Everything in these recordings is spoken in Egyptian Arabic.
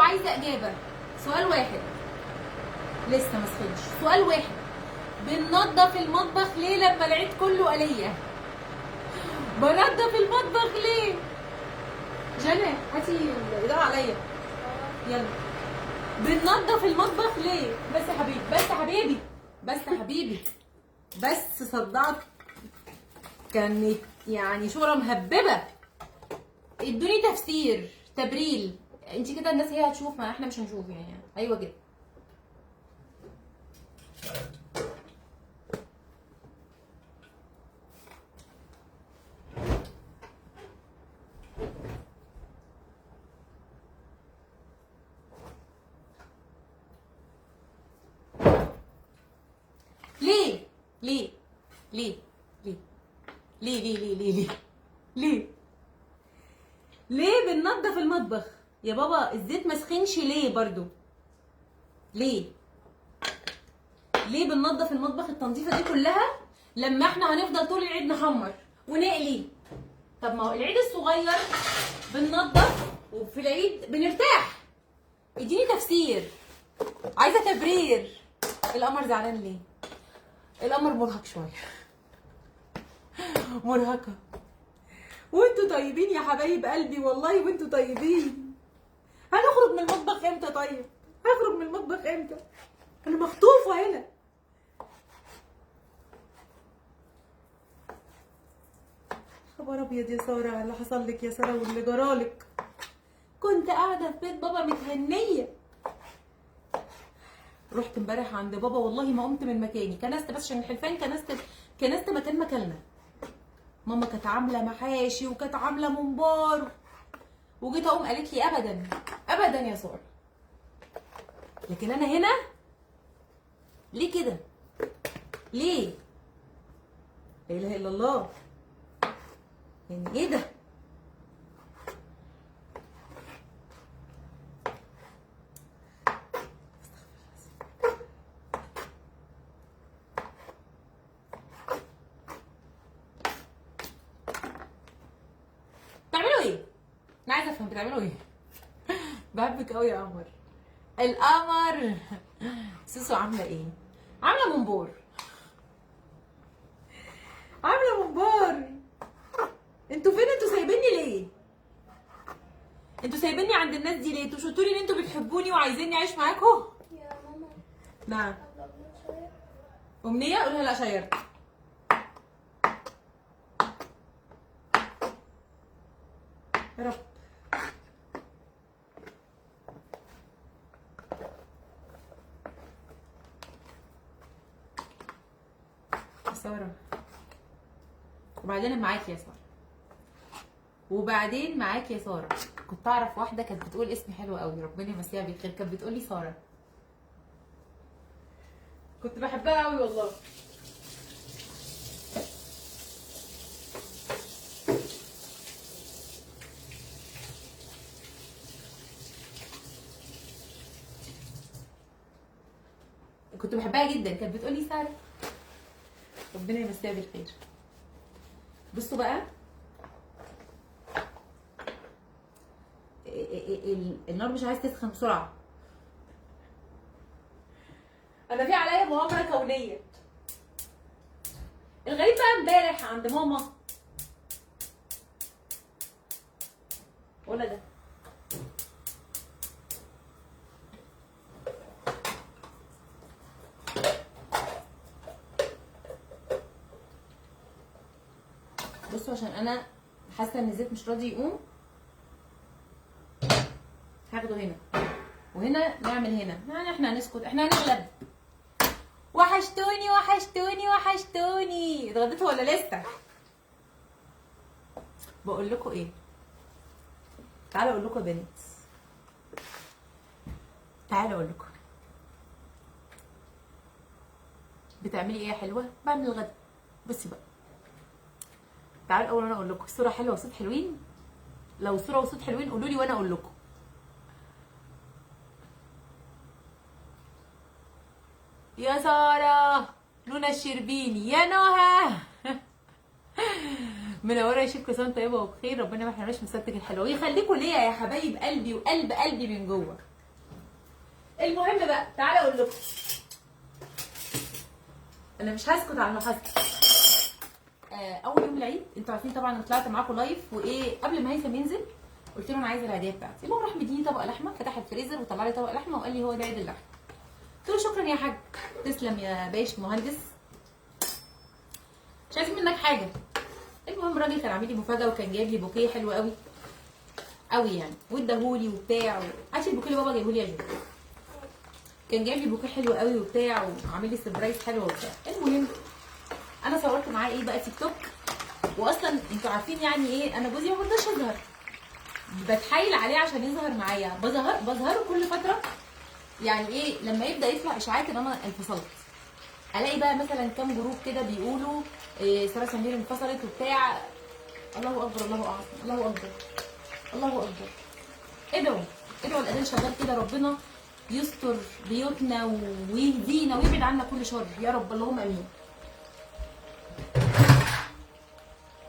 عايزه اجابه، سؤال واحد لسه ما سخنش، سؤال واحد: بننضف المطبخ ليه لما العيد كله قليه؟ بنضف المطبخ ليه؟ جنى هاتي الاضاءة عليا، يلا. بننضف المطبخ ليه؟ بس يا حبيبي، بس يا حبيبي، بس يا حبيبي، بس صدعت، كانت يعني شهرة مهببة. ادوني تفسير، تبريل. انت كده الناس هي هتشوف، ما احنا مش هنشوف يعني. ايوه كده. ليه ليه ليه ليه ليه ليه ليه ليه ليه ليه ليه بننضف المطبخ يا بابا؟ الزيت ما سخنش ليه برضو؟ ليه ليه بننضف المطبخ التنظيفه دي كلها لما احنا هنفضل طول العيد نحمر ونقلي؟ طب ما هو العيد الصغير بننضف وفي العيد بنرتاح. اديني تفسير، عايزه تبرير. القمر زعلان ليه؟ القمر مرهق شوية، مرهقة. وانتوا طيبين يا حبايب قلبي والله، وانتوا طيبين. هنخرج من المطبخ امتى؟ طيب هخرج من المطبخ امتى؟ انا مخطوفه هنا. خبر ابيض يا ساره على اللي حصل لك يا ساره واللي جرالك. كنت قاعدة في بيت بابا متهنيه، رحت امبارح عند بابا والله ما قمت من مكاني، كنست بس عشان الحلفان، كنست مكان مكلنا. ماما كانت عامله محاشي وكانت عامله ممبار، وجيت اقوم قالت لي ابدا ابدا يا ساره. لكن انا هنا ليه كده؟ ليه؟ لا اله الا الله، يعني ايه ده؟ بتعملوا ايه؟ انا عايزه افهم بتعملوا ايه؟ بحبك قوي يا قمر. القمر سوسو عامله ايه؟ عامله ممبار، عامله ممبار. انتوا فين؟ انتوا سايبيني ليه؟ انتوا سايبيني عند الناس دي ليه؟ انتوا مش قلتولي ان انتوا بتحبوني وعايزيني اعيش معاكم؟ يا ماما. نعم. امنية قولها لا شيرت. يا رب. ساره وبعدين معاكي يا ساره، وبعدين معاكي يا ساره. كنت اعرف واحدة كانت بتقول اسمي حلو قوي، ربنا يمسيها بالخير، كانت بتقول لي ساره، كنت بحبها قوي والله. كنت بحبها جدا، كانت بتقول لي ساره، ربنا يمسيها بالخير. بصوا بقى النار مش عايز تسخن بسرعة. انا في عليا مؤامرة كونية. الغريب بقى امبارح عند ماما، ولا ده بصوا عشان انا حاسه ان الزيت مش راضي يقوم، هاخده هنا وهنا، نعمل هنا يعني احنا هنسكت، احنا هنغلب. وحشتوني وحشتوني وحشتوني. اتغديتوا ولا لسه؟ بقول لكم ايه، تعالوا اقول لكم يا بنات، تعالوا اقول لكم. بتعملي ايه يا حلوة؟ بعمل الغدا. بصي بقى، تعالوا اول انا اقول لكم الصورة حلوة وصوت حلوين. لو صوره وصوت حلوين قولوا لي وانا اقول لكم. يا ساره لونا الشربيني، يا نهى منورة يا شيخ، كل سنة طيبة وبخير، ربنا ما يحرمناش من سيرتك الحلوة ويخليكوا ليا يا حبايب قلبي وقلب قلبي من جوه. المهم بقى تعالى اقول لكم، انا مش هسكت على المحاسبة. اول يوم العيد انتوا عارفين طبعا انا طلعت معاكم live، وايه قبل ما هيثم ينزل قلت له انا عايزه العيديه بتاعتي. المهم راح مديني طبق لحمه، فتح الفريزر وطلع لي طبق لحمه وقال لي هو ده عيد اللحمة. قلت له شكرا يا حاج، تسلم يا باش مهندس، مش عايزين منك حاجة. المهم الراجل كان عامل لي مفاجاة وكان جايب لي بوكيه حلو قوي قوي يعني، واداهولي وبتاع. عارفه البوكيه اللي بابا جايبهولي يا جو، كان جايب لي بوكيه حلو قوي وبتاع، وعامل لي surprise حلوة وبتاع. المهم انا صورت معاه ايه بقى، تيك توك. واصلا انتوا عارفين يعني ايه، انا جوزي ما برضاش يظهر، بتحايل عليه عشان يظهر معايا، بظهره كل فترة. يعني ايه لما يبدا يطلع اشاعات ان انا انفصلت، الاقي بقى مثلا كام group كده بيقولوا إيه ساره سمير انفصلت وبتاع. الله اكبر، الله اعظم، الله اكبر، الله اكبر. ادعوا ادعوا، الاذان شغال كده، ربنا يستر بيوتنا ويهدينا ويبعد عنا كل شر يا رب، اللهم امين.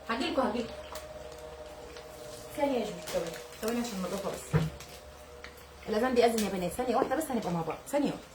هجيلكوا هجيلكوا ثانية يا جو، ثواني ثواني عشان النظافة بس. الاذان بيأذن يا بنات، ثانية واحدة بس هنبقى مع بعض، ثانية واحدة.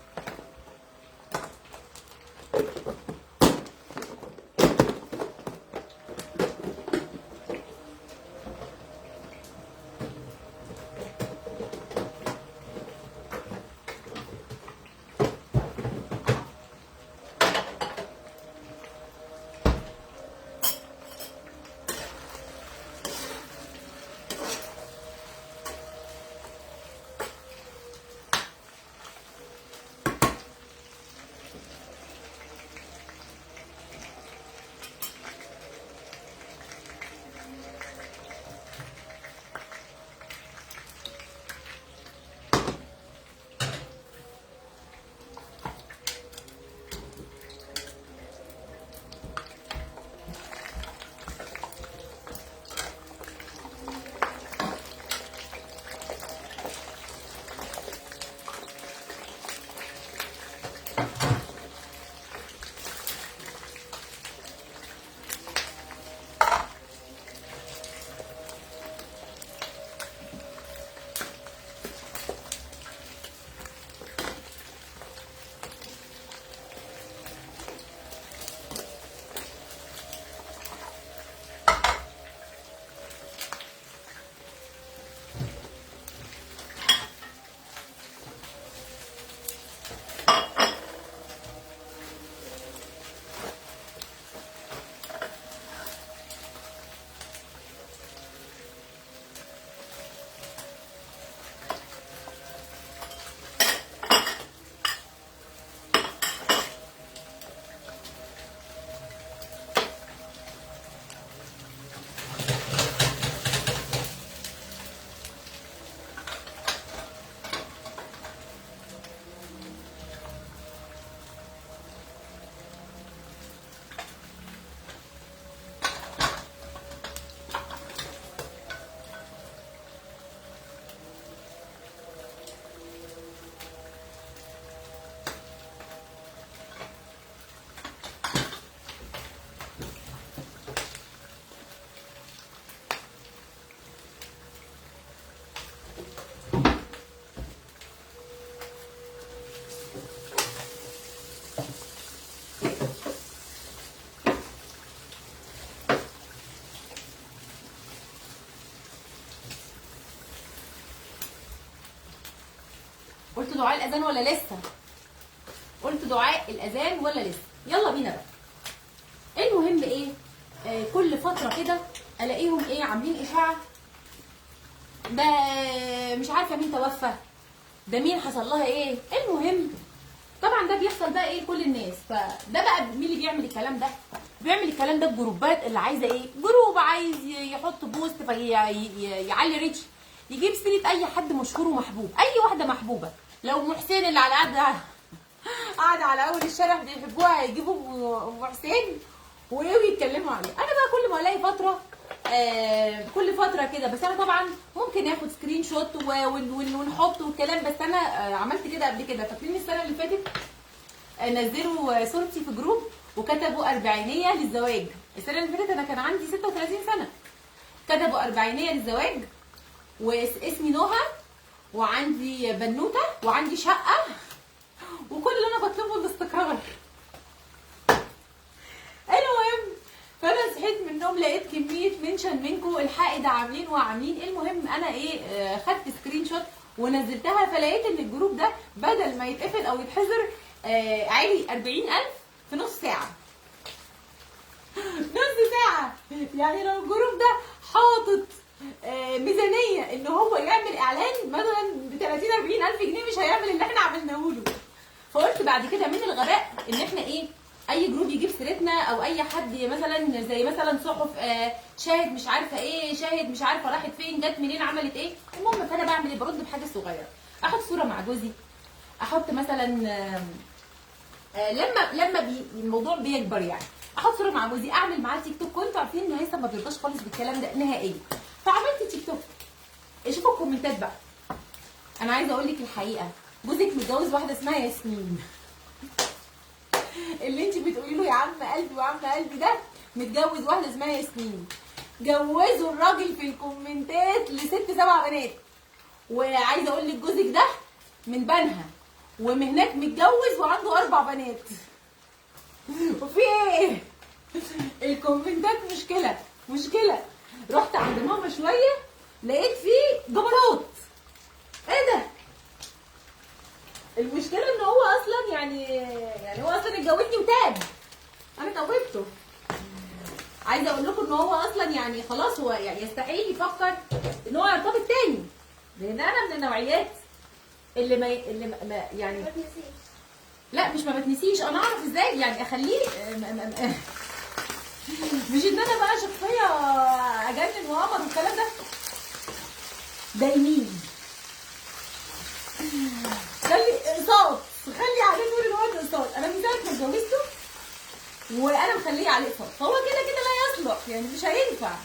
قلت دعاء الاذان ولا لسه؟ قلت دعاء الاذان ولا لسه؟ يلا بينا بقى. المهم ايه، كل فترة كده الاقيهم ايه عاملين اشاعة، ده مش عارفه مين توفى، ده مين حصل لها ايه. المهم طبعا ده بيحصل بقى ايه كل الناس. فده بقى مين اللي بيعمل الكلام ده؟ بيعمل الكلام ده الجروبات اللي عايزه ايه، group عايز يحط post فيعلي reach، يجيب سيره اي حد مشهور ومحبوب، اي واحدة محبوبه. لو ام حسين اللي على قد قاعدة على اول الشارع بيحبوها هيجيبوا ام حسين وايه ويتكلموا عليه. انا بقى كل ما الاقي فترة كل فترة كده، بس انا طبعا ممكن اخد screenshot ونحط والكلام، بس انا عملت كده قبل كده. فاكرين السنة اللي فاتت نزلوا صورتي في group وكتبوا اربعينيه للزواج. السنة اللي فاتت انا كان عندي 36 سنة، كتبوا اربعينيه للزواج واسمي نهى وعندي بنوته وعندي شقه، وكل اللي انا بطلبه الاستقرار. المهم فانا صحيت من النوم لقيت كمية mention منكم الحق ده عاملين وعاملين. المهم انا ايه، خدت screenshot ونزلتها، فلقيت ان ال group ده بدل ما يتقفل او يتحظر عالي 40,000 في نص ساعة. نص ساعة. يعني لو ال group ده حاطط ميزانية ان هو يعمل اعلان مثلا ب 30 40 الف جنيه مش هيعمل اللي احنا عملناه له. فقلت بعد كده من الغباء ان احنا ايه، اي group يجيب سيرتنا او اي حد مثلا زي مثلا صحف شاهد مش عارفه ايه، شاهد مش عارفه راحت فين، جت منين، عملت ايه. المهم فانا بعمل ايه، برد بحاجة صغيرة، احط صوره مع جوزي، احط مثلا لما الموضوع بيكبر يعني، احط صوره مع جوزي، اعمل معاه تيك توك. كنتوا عارفين ان هيثم ما بيرضاش خالص بالكلام ده نهائيا، فعملت تيك توك. شوفوا الكومنتات بقى. انا عايزه اقول لك الحقيقة، جوزك متجوز واحدة اسمها ياسمين اللي انت بتقولي له يا عم قلبي وعم قلبي ده متجوز واحدة اسمها ياسمين. جوزوا الراجل في الكومنتات لست 7 بنات. وعايزه اقول لك جوزك ده من بنها ومن هناك متجوز وعنده 4 بنات. وفي ايه؟ الكومنتات مشكلة مشكلة. رحت عند ماما شوية لقيت فيه جبروت. ايه ده؟ المشكلة ان هو اصلا يعني هو اصلا اتجوزني وتاب، انا توبته. عايزه اقول لكم ان هو اصلا يعني خلاص هو يعني يستحيل يفكر ان هو يرتبط تاني، لان انا من النوعيات اللي ما يعني ما بتنسيش. لا مش ما بتنسيش، انا اعرف ازاي يعني اخليه مش ان انا بقى شخصية اجنن وقمر والكلام ده. ده يمين خلي اقساط، خلي عليه طول الوقت اقساط. انا من ساعة ما اتجوزته وانا مخليه عليه اقساط، فهو كده كده لا يصلح يعني مش هينفع.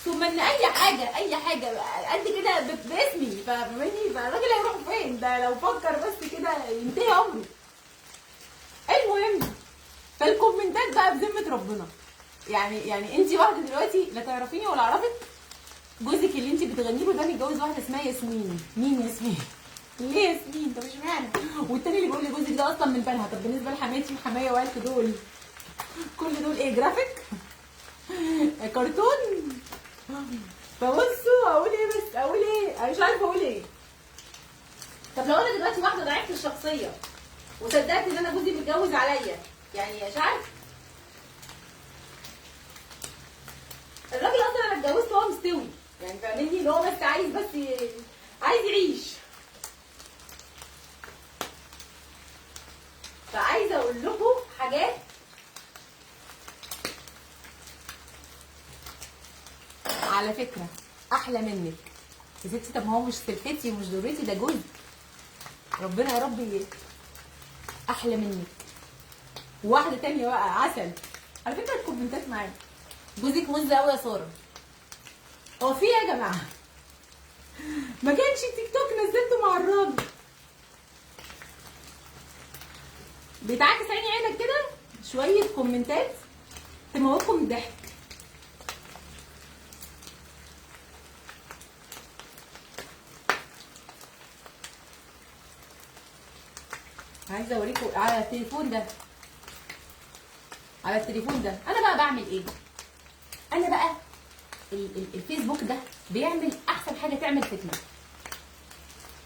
ثم ان اي حاجة اي حاجة قد كده باسمي، فاهماني؟ فالراجل هيروح فين ده لو فكر بس كده ينتهي عمره. المهم فالكومنتات بقى بذمه ربنا، يعني انت واحدة دلوقتي لا تعرفيني ولا اعرفك، جوزك اللي انت بتغني له ده متجوز واحدة اسمها ياسمين. مين ياسمين؟ ليه ياسمين؟ طب اشمعنى؟ والتاني اللي بيقول لي جوزك ده اصلا من بنها. طب بالنسبة لحماتي وحماية وعيلته دول كل دول ايه؟ جرافيك؟ كرتون؟ فبصوا اقول ايه، بس اقول ايه، انا مش عارفه اقول ايه. طب لو انا دلوقتي واحدة ضعيفة الشخصية وصدقت ان انا جوزي متجوز عليا، يعني مش عارفه الراجل اصلا انا اتجوزته وهو مستوي، يعني فاهمني؟ اللي هو بس عايز، بس عايز يعيش. فعايزه اقول لكم حاجات. على فكرة احلى منك يا ستي. طب ما هو مش سلفتي ومش ضرتي، ده جوزي، ربنا يا رب احلى منك. وواحدة تانية بقى عسل على فكرة الكومنتات معايا، جوزك مز قوي يا ساره. هو في ايه يا جماعة؟ ما كانش تيك توك نزلته مع الراجل بيتعكس عيني عينك كده. شوية كومنتات تموتكم ضحك. عايزه اوريكم على التليفون ده، على التليفون ده انا بقى بعمل ايه. انا بقى الفيسبوك ده بيعمل احسن حاجة، تعمل فتنة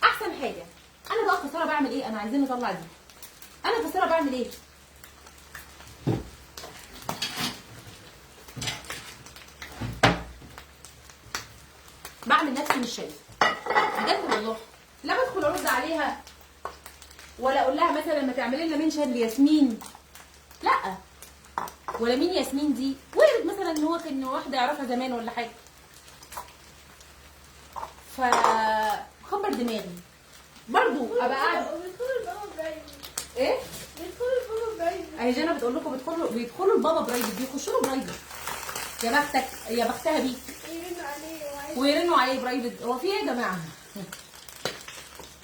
احسن حاجة. انا بقى كساره بعمل ايه؟ انا عايزين نطلع دي. انا كساره بعمل ايه؟ بعمل نفسي مش شايفه بجد والله. لا بدخل ارد عليها ولا اقول لها مثلا ما تعملي لنا mention لياسمين، لا، ولا مين ياسمين دي، وارد مثلا ان هو كان واحدة يعرفها زمان ولا حاجة. فخبر دماغي برضو ابقى قاعدة. بيدخلوا البابا private. ايه؟ بيدخلوا البابا private. اهي جانا بتقول لكم بيدخلوا البابا private، بيخشوا له private. يا بختك يا بختها بيك. يرنوا عليه ويرنوا عليه private. هو في ايه يا جماعة؟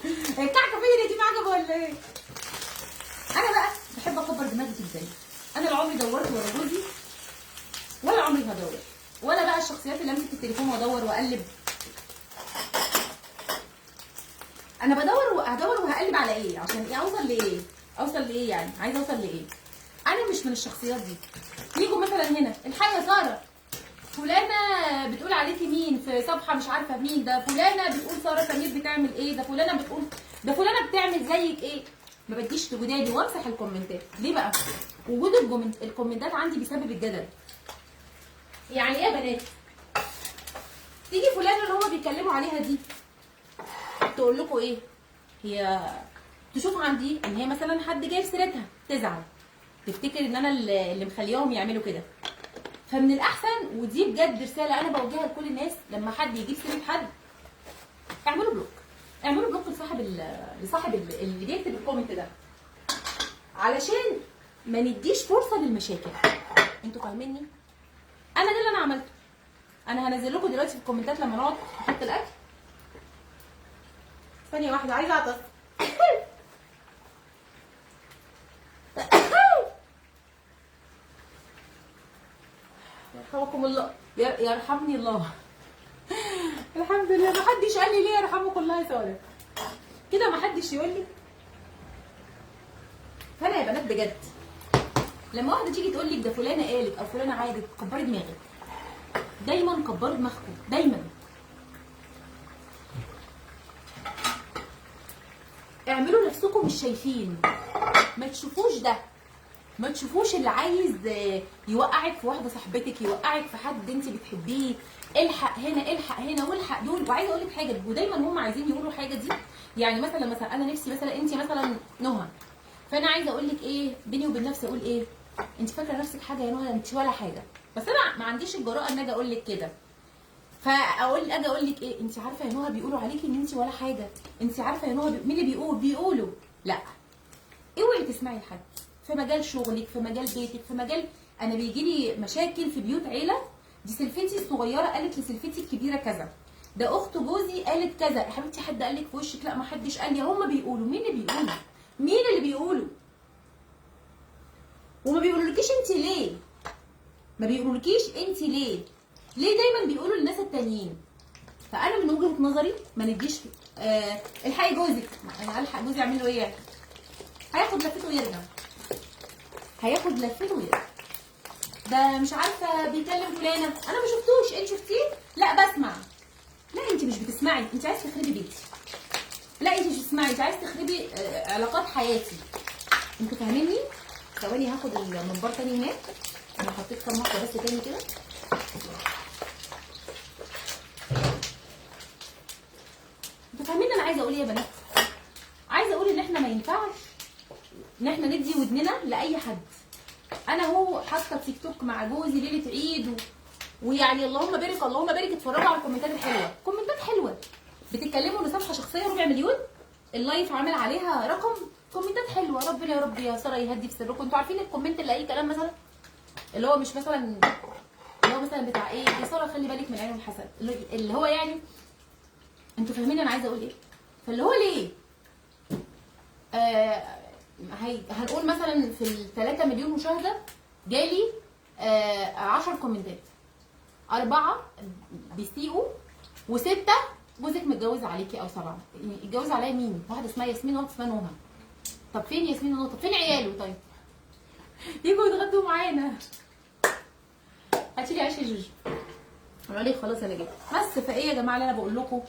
الكعكه فين دي معجبه ولا ايه؟ انا بقى بحب اكبر دماغي جدا. انا لا عمري دورت ورا جوزي ولا عمري هدور، ولا بقى الشخصيات اللي امسك التليفون وادور واقلب. انا بدور وهدور وهقلب على ايه؟ عشان ايه؟ اوصل لايه؟ اوصل لايه يعني؟ عايزه اوصل لايه؟ انا مش من الشخصيات دي. يجوا مثلا هنا، الحقي يا ساره، فلانه بتقول عليكي مين في صفحة مش عارفه مين، ده فلانه بتقول ساره سمير بتعمل ايه، ده فلانه بتقول، ده فلانه بتعمل زيك ايه. ما بديش وداني وامسح الكومنتات. ليه بقى؟ وجود الكومنتات عندي بيسبب الجدل. يعني ايه يا بنات؟ تيجي فلانه اللي هما بيتكلموا عليها دي تقول لكم ايه؟ هي تشوف عندي ان هي مثلا حد جايب سيرتها، تزعل، تفتكر ان انا اللي مخلياهم يعملوا كده. فمن الاحسن، ودي بجد رسالة انا بوجهها لكل الناس، لما حد يجيب سيره حد اعملوا block، اعملوا block لصاحب اللي بيكتب ال comment ده، علشان ما نديش فرصة للمشاكل. انتوا فاهميني؟ انا ده اللي انا عملته. انا هنزل لكم دلوقتي في الكومنتات لما نقعد نحط الاكل. ثانية واحدة، عايزه اعطس. يرحمكم الله، يرحمني الله. الحمد لله ما حدش قال لي ليه يرحمكم الله يا ساره كده، ما حدش يقول لي. فانا يا بنات بجد لما واحدة تيجي تقول لك ده فلانه قالت او فلانه عادت، كبري دماغك دايما، كبروا دماغكم دايما. اعملوا نفسكم مش شايفين، ما تشوفوش ده، ما تشوفوش اللي عايز يوقعك في واحدة صاحبتك، يوقعك في حد انت بتحبيه، الحق هنا الحق هنا والحق دول. وعايزه اقول لك حاجة، ودايما هم عايزين يقولوا حاجة دي. يعني مثلا انا نفسي مثلا انت مثلا نهى، فانا عايزه اقول لك ايه بيني وبين نفسي، اقول ايه؟ انت فاكره نفسك حاجة يا نهى؟ انت ولا حاجة. بس انا ما عنديش الجراءة ان اجي اقول لك كده، فاقول اجي اقول لك ايه؟ انت عارفه يا نهى بيقولوا عليكي ان انت ولا حاجة، انت عارفه يا نهى مين اللي بيقول؟ بيقولوا. لا، اوعي تسمعي لحد في مجال شغلك، في مجال بيتك، في مجال. انا بيجي لي مشاكل في بيوت عيله، دي سلفتي الصغيرة قالت لسلفتي الكبيرة كذا، ده اخت جوزي قالت كذا. يا حبيبتي حد قال لك في وشك؟ لا ما حدش قال لي، هم بيقولوا. مين اللي بيقولوا؟ مين اللي بيقولوا؟ وما بيقولولكيش انت ليه؟ ما بيقولولكيش انت ليه؟ ليه دايما بيقولوا للناس التانيين؟ فانا من وجهه نظري ما نديش الحقي جوزك. انا الحق جوزي اعمل له ايه؟ هياخد لفته ويرجع، هياخد لفته ويرجع. ده مش عارفه بيكلم فلانه، انا ما شفتوش، انت شفتيه؟ لا بسمع. لا انت مش بتسمعي، انت عايز تخربي بيتي. لا انت مش بتسمعي، انت عايز تخربي علاقات حياتي. انتوا فاهميني؟ ثواني هاخد المنبر تاني هناك، انا حطيت كام واحدة بس تاني كده. انتوا فاهمين انا عايزه اقول ايه يا بنات؟ عايزه اقول ان احنا ما ينفعش ان احنا ندي ودننا لاي حد. انا هو حاطه تيك توك مع جوزي ليلة عيد ويعني اللهم بارك اللهم بارك، اتفرجوا على الكومنتات الحلوة، كومنتات حلوة بتتكلموا لصفحة شخصية ربع مليون، ال live عامل عليها رقم، كومنتات حلوة. ربنا يا رب يا ساره يهدي في سركم. انتوا عارفين ال comment اللي اي كلام مثلا، اللي هو مش مثلا اللي هو مثلا بتاع ايه يا ساره خلي بالك من عين الحسد، اللي هو يعني انتوا فاهمين انا عايزه اقول ايه. فاللي هو ليه هنقول مثلا في ال 3 مليون مشاهده جالي 10 كومنتات، 4 بيسيئوا و6 جوزك متجوز عليكي، او 7. اتجوز عليا مين؟ واحدة اسمها ياسمين وواحدة اسمها نهى. طب فين ياسمين ونهى؟ طب فين عياله؟ طيب يجوا يتغدوا معانا. هاتي لي عيش يا جوجو. قالوا لي خلاص انا جيت. بس فايه يا جماعة اللي انا بقول لكم،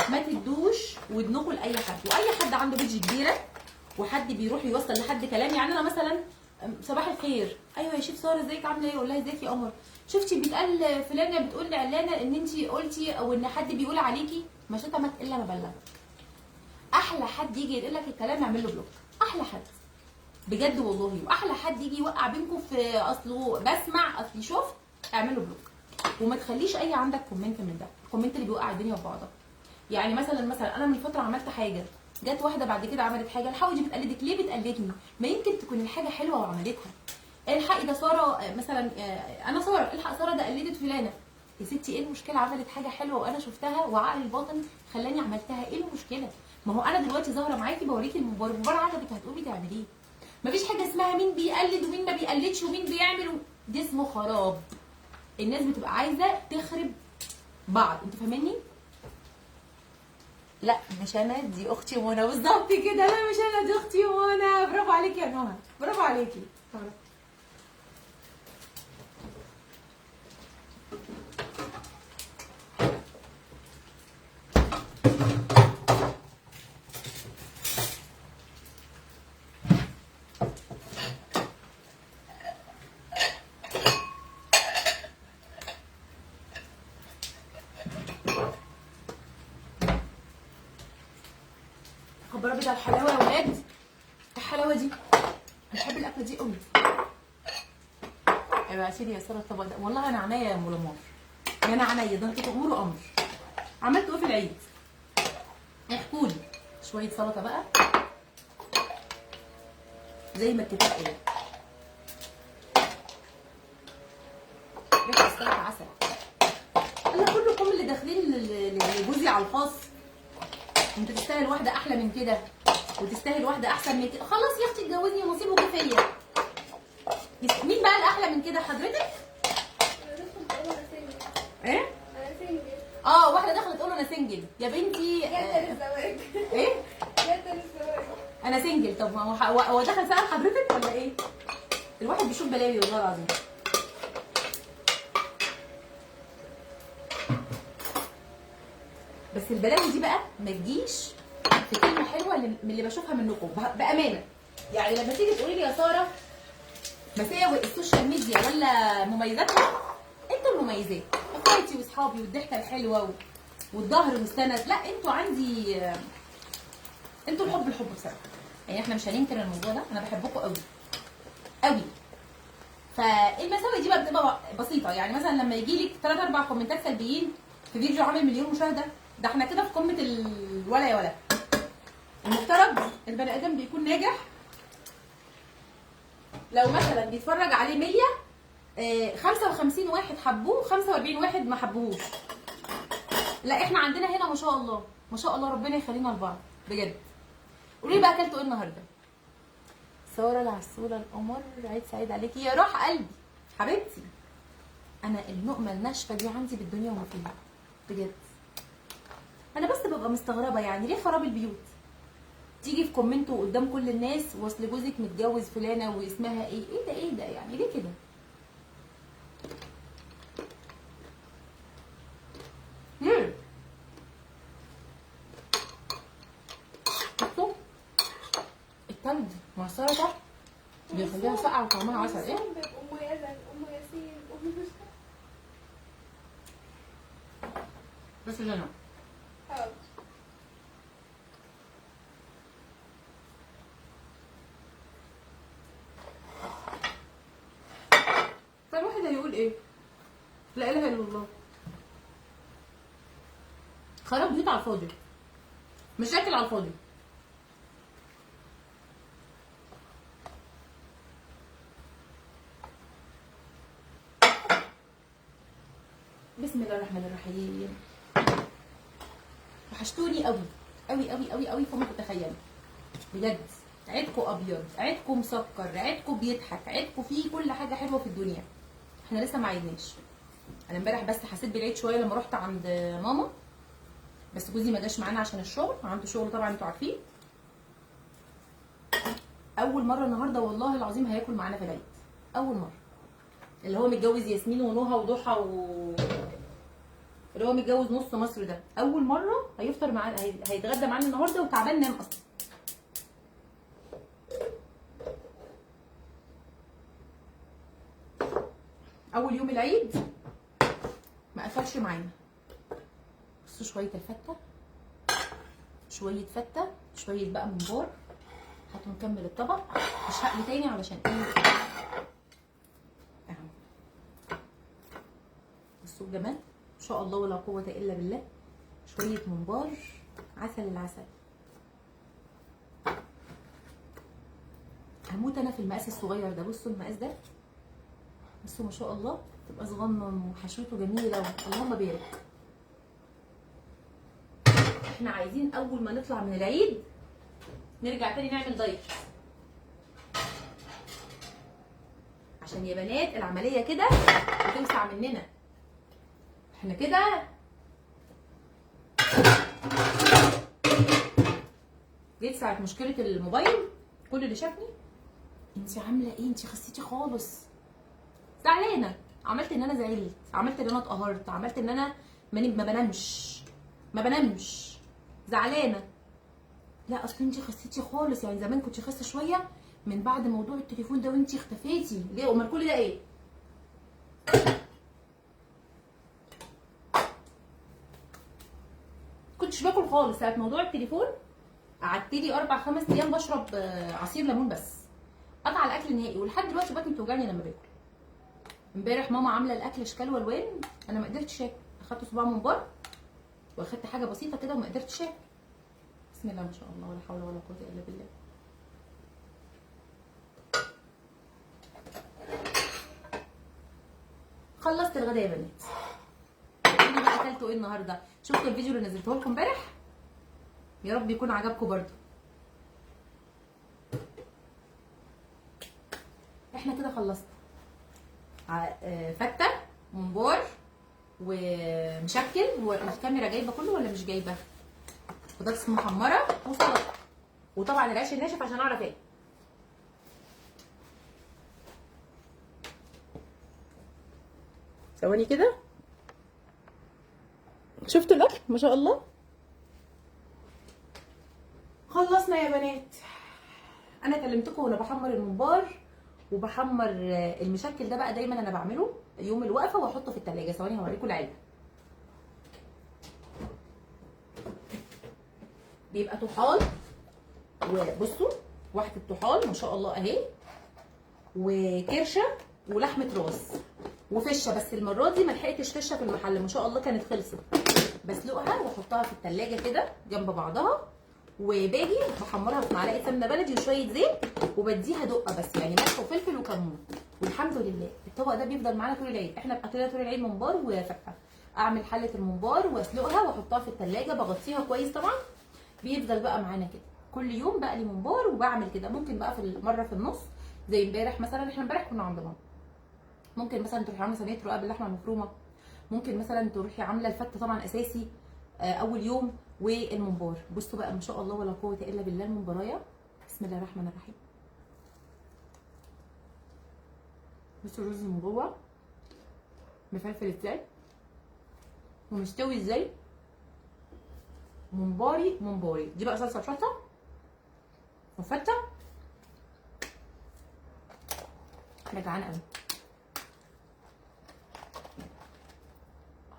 ما تدوش ودنكم لاي حد، واي حد عنده page كبيرة وحد بيروح يوصل لحد كلام. يعني انا مثلا صباح الخير، ايوه يا شيف ساره ازيك عامله ايه؟ اقول لها ازيك يا قمر، شفتي بيتقال فلانه بتقول لعلانه ان انت قلتي او ان حد بيقول عليكي، ما شتمت الا ما بلغت. احلى حد يجي يقول لك الكلام اعمل له block، احلى حد بجد والله. واحلى حد يجي يوقع بينكم في اصله بسمع اصلي شفت، اعمل له block. وما تخليش اي عندك comment من ده، ال comment اللي بيوقع الدنيا في بعضها. يعني مثلا انا من فترة عملت حاجة، جت واحدة بعد كده عملت حاجة، الحقي دي بتقلدك ليه؟ بتقلدني؟ ما يمكن تكون الحاجة حلوة وعملتها. الحقي ده ساره مثلا، انا ساره، الحق ساره ده قلدت فلانه. يا ستي ايه المشكلة؟ عملت حاجة حلوة وانا شفتها وعقلي الباطن خلاني عملتها، ايه المشكلة؟ ما هو انا دلوقتي ظاهره معاكي بوريكي المباراة، المباراة عجبك هتقومي تعمليه. مفيش حاجة اسمها مين بيقلد ومين ما بيقلدش ومين بيعمل دي اسمه خراب. الناس بتبقى عايزه تخرب بعض، انتوا فاهميني؟ لا مش انا، دي اختي منى. بالظبط كده، لا مش انا، دي اختي منى. برافو عليكي يا نهى، برافو عليكي. خبر ابيض على الحلاوة يا ولاد، الحلاوة دي انا بحب الاكلة دي قوي. ابعتي لي يا ساره الطبق ده، والله انا عينيا يا ام لمار، انا عينيا، ده انتوا تأمروا امر. عملتوا ايه في العيد؟ احكوا لي. شوية سلطة بقى زي ما الكتاب قال، ريحه السلطة عسل. انا كلكم اللي داخلين لجوزي على الخاص، انت تستاهل واحدة احلى من كده وتستاهل واحدة احسن من كده. خلاص يا اختي اتجوزني ونصيبه كفاية. مين بقى الاحلى من كده حضرتك؟ انا دخلت تقول انا single. ايه؟ انا single. واحدة دخلت تقول انا single يا بنتي. جت للزواج. ايه؟ جت للزواج. انا single. طب ما هو دخل سأل حضرتك ولا ايه؟ الواحد بيشوف بلاوي والله العظيم. بس البلاوي دي بقى ما تجيش في كلمة حلوة من اللي بشوفها منكم بامانه. يعني لما تيجي تقولي لي يا ساره مساوئ ال social media ولا مميزاتها، انتوا المميزات، اخواتي واصحابي والضحكه الحلوة والظهر والسند. لا انتوا عندي، انتوا الحب الحب بصراحة. يعني احنا مش هننكر الموضوع ده، انا بحبكم قوي قوي. فالمساوئ دي بقى بتبقى بسيطة. يعني مثلا لما يجي لك 3 4 كومنتات سلبيين في فيديو عامل مليون مشاهده، ده احنا كده في قمة الولا يا ولا. المفترض البني ادم بيكون ناجح لو مثلا بيتفرج عليه 100، 55 واحد حبوه، 45 واحد ما حبوهوش. لا احنا عندنا هنا ما شاء الله ما شاء الله، ربنا يخلينا لبعض بجد. قولي لي بقى اكلتوا ايه النهارده؟ ساره العسوله القمر، عيد سعيد عليكي يا روح قلبي حبيبتي. انا اللقمة الناشفه دي عندي بالدنيا وما فيها بجد. انا بس ببقى مستغربه، يعني ليه خراب البيوت؟ تيجي في comment قدام كل الناس واصل جوزك متجوز فلانه واسمها ايه؟ ايه ده ايه ده يعني ليه كده؟ ليه؟ بصوا التلج مع السلطة بيخليها ساقعه وطعمها عسل. ايه؟ ام يزن، ام ياسين، ام بس جنى. فالواحد هيقول ايه؟ لا اله الا الله. خراب بيوت على الفاضي، مشاكل على الفاضي. بسم الله الرحمن الرحيم. وحشتوني قوي قوي قوي قوي قوي فوق ما تتخيلوا بجد. عيدكم ابيض، عيدكم مسكر، عيدكم بيضحك، عيدكم فيه كل حاجة حلوة في الدنيا. احنا لسه ما عيدناش. انا امبارح بس حسيت بالعيد شوية لما رحت عند ماما، بس جوزي ما جاش معانا عشان الشغل، عنده شغل طبعا انتوا عارفين. اول مرة النهارده والله العظيم هياكل معانا في العيد، اول مرة. اللي هو متجوز ياسمين ونهى وضحى و اللي هو متجوز نص مصر ده، اول مرة هيفطر معانا، هيتغدى معانا النهارده وتعبان نام اصلا. اول يوم العيد ما قفلش معانا. بصوا شوية الفته، شوية فته، شوية بقى ممبار. هاتوا نكمل الطبق، مش هقلي تاني علشان ايه اهو. بصوا الجمال ان شاء الله ولا قوة الا بالله. شوية ممبار، عسل العسل. هموت انا في المقاس الصغير ده. بصوا المقاس ده، بصوا ما شاء الله، تبقى صغنن وحشوته جميلة، اللهم بارك. احنا عايزين اول ما نطلع من العيد نرجع تاني نعمل دايت، عشان يا بنات العملية كده بتوسع مننا. احنا كده جيت ساعة مشكلة الموبايل كل اللي شافني انت عامله ايه، انت خسيتي خالص. زعلانة، عملت ان انا زعلت، عملت ان انا اتقهرت، عملت ان انا ما بنامش، ما بنامش، زعلانة. لا اصل انت خسيتي خالص، يعني زمان كنت خاسه شوية، من بعد موضوع التليفون ده وانت اختفيتي ليه؟ امال كل ده ايه؟ كنتش باكل خالص ساعة موضوع التليفون. قعدت لي 4 5 ايام بشرب عصير ليمون بس، قطع الاكل نهائي، ولحد دلوقتي بطني بتوجعني لما باكل. امبارح ماما عامله الاكل اشكال والوان، انا ما قدرتش اكل، اخدت صباع ممبار واخدت حاجة بسيطة كده وما قدرتش اكل. بسم الله ما شاء الله، ولا حول ولا قوة الا بالله. خلصت الغداء يا بنات. قولي بقى اكلتوا ايه النهارده؟ شفتوا الفيديو اللي نزلته لكم امبارح؟ يا رب يكون عجبكم برده. احنا كده خلصنا فته، ممبار، ومشكل. هو الكاميرا جايبه كله ولا مش جايبه؟ بطاطس محمرة وسلطة، وطبعا العيش الناشف عشان اعرف ايه. ثواني كده، شفتوا الاكل ما شاء الله؟ خلصنا يا بنات. انا كلمتكم وانا بحمر الممبار وبحمر المشكل ده، بقى دايما انا بعمله يوم الوقفة واحطه في التلاجة. ثواني هوريكم العلبة. بيبقى طحال، وبصوا واحدة طحال ما شاء الله اهي، وكرشه ولحمه راس وفشه، بس المرة دي ما لحقتش فشه في المحل ما شاء الله كانت خلصت. بسلقها واحطها في التلاجة كده جنب بعضها، وباجي بحمرها في معلقه سمنه بلدي وشوية زيت، وبديها دقه بس، يعني ملح وفلفل وكمون، والحمد لله الطبق ده بيفضل معانا طول العيد. احنا بقى طول العيد ممبار وفته. اعمل حله الممبار واسلقها واحطها في التلاجة، بغطيها كويس طبعا، بيفضل بقى معانا كده كل يوم بقى لي ممبار. وبعمل كده ممكن بقى في مرة في النص زي امبارح مثلا، احنا امبارح كنا عند ماما، ممكن مثلا تروحي عامله صينية رقاق باللحمه المفرومه، ممكن مثلا تروحي عامله الفته طبعا اساسي اول يوم، والممبار. بصوا بقى ما شاء الله ولا قوة الا بالله، الممبرايه بسم الله الرحمن الرحيم. بصوا الرز من جوه مفلفل ازاي ومستوي ازاي، ممباري ممباري. دي بقى صلصه شطه وفته. انا جعانة قوي.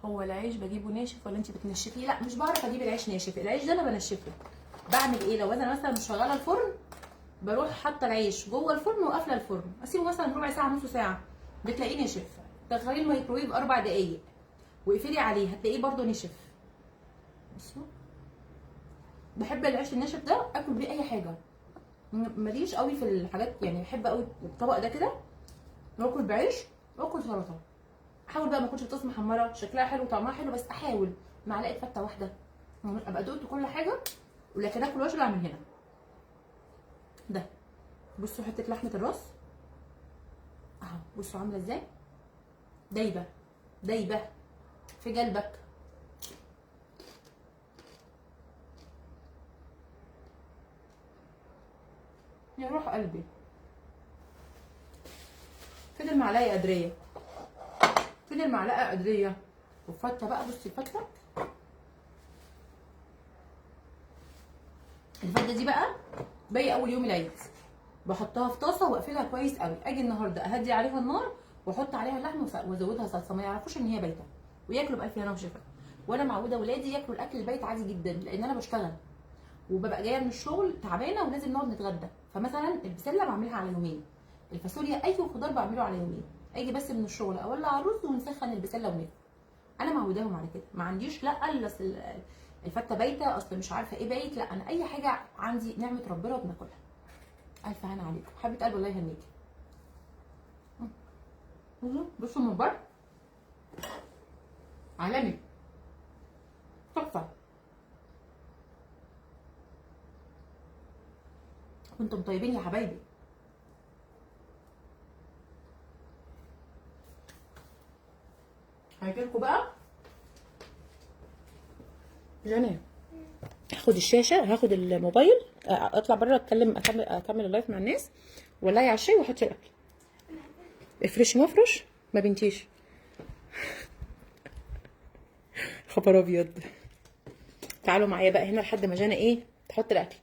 هو العيش بجيبه ناشف ولا انت بتنشفيه؟ لا مش بعرف اجيب العيش ناشف، العيش ده انا بنشفه. بعمل ايه؟ لو انا مثلا مش شغالة الفرن، بروح حاطه العيش جوه الفرن وقافله الفرن، اسيبه مثلا ربع ساعة نص ساعة، بتلاقيه نشف. دخليه الميكرويف 4 دقايق واقفلي عليه، هتلاقيه برده نشف. بصوا بحب العيش الناشف ده اكل بيه اي حاجة، ماليش قوي في الحاجات، يعني بحب قوي الطبق ده كده، باكل بعيش واكل سلطة. احاول بقى ما اكلش بطاطس محمرة، شكلها حلو وطعمها حلو، بس احاول معلقه فته واحدة ابقى دقت كل حاجة، ولكن اكل واشبع من هنا. ده بصوا حتة لحمه الراس اهو، بصوا عامله ازاي، دايبه دايبه في قلبك. يا روح قلبي. فين المعلقة قدرية؟ فين المعلقة قدرية؟ والفته بقى، بصي الفته، الفته دي بقى باقي اول يوم العيد، بحطها في طاسه واقفلها كويس قوي. اجي النهارده اهدي عليها النار واحط عليها اللحمة وازودها صلصه، ما يعرفوش ان هي بايته، وياكلوا بالف هنا وشفا. وانا معوده ولادي ياكلوا الاكل البايت عادي جدا، لان انا بشتغل وببقى جاية من الشغل تعبانة ولازم نقعد نتغدى. فمثلا البسله بعملها على يومين، الفاصوليا اي خضار بعمله على يومين، اجي بس من الشغل اولع الرز ونسخن البسله وناكل. انا معوداهم على كده، ما عنديش لا اصل الفته بايته، اصل مش عارفه ايه بايت، لا انا اي حاجة عندي نعمه ربنا وبناكلها. الف هنا عليكم حبيبه قلبي، الله يهنيكي. بصوا من بره عالمي تحفة. وانتم طيبين يا حبايبي. هاجيلكوا بقى جنى، هاخد الشاشة، هاخد الموبايل. اطلع بره اتكلم، اكمل ال live مع الناس، ولعي على الشاي وحطي الاكل. افرشي مفرش ما بنتيش. خبر ابيض. تعالوا معايا بقى هنا لحد ما جانا ايه تحط الاكل.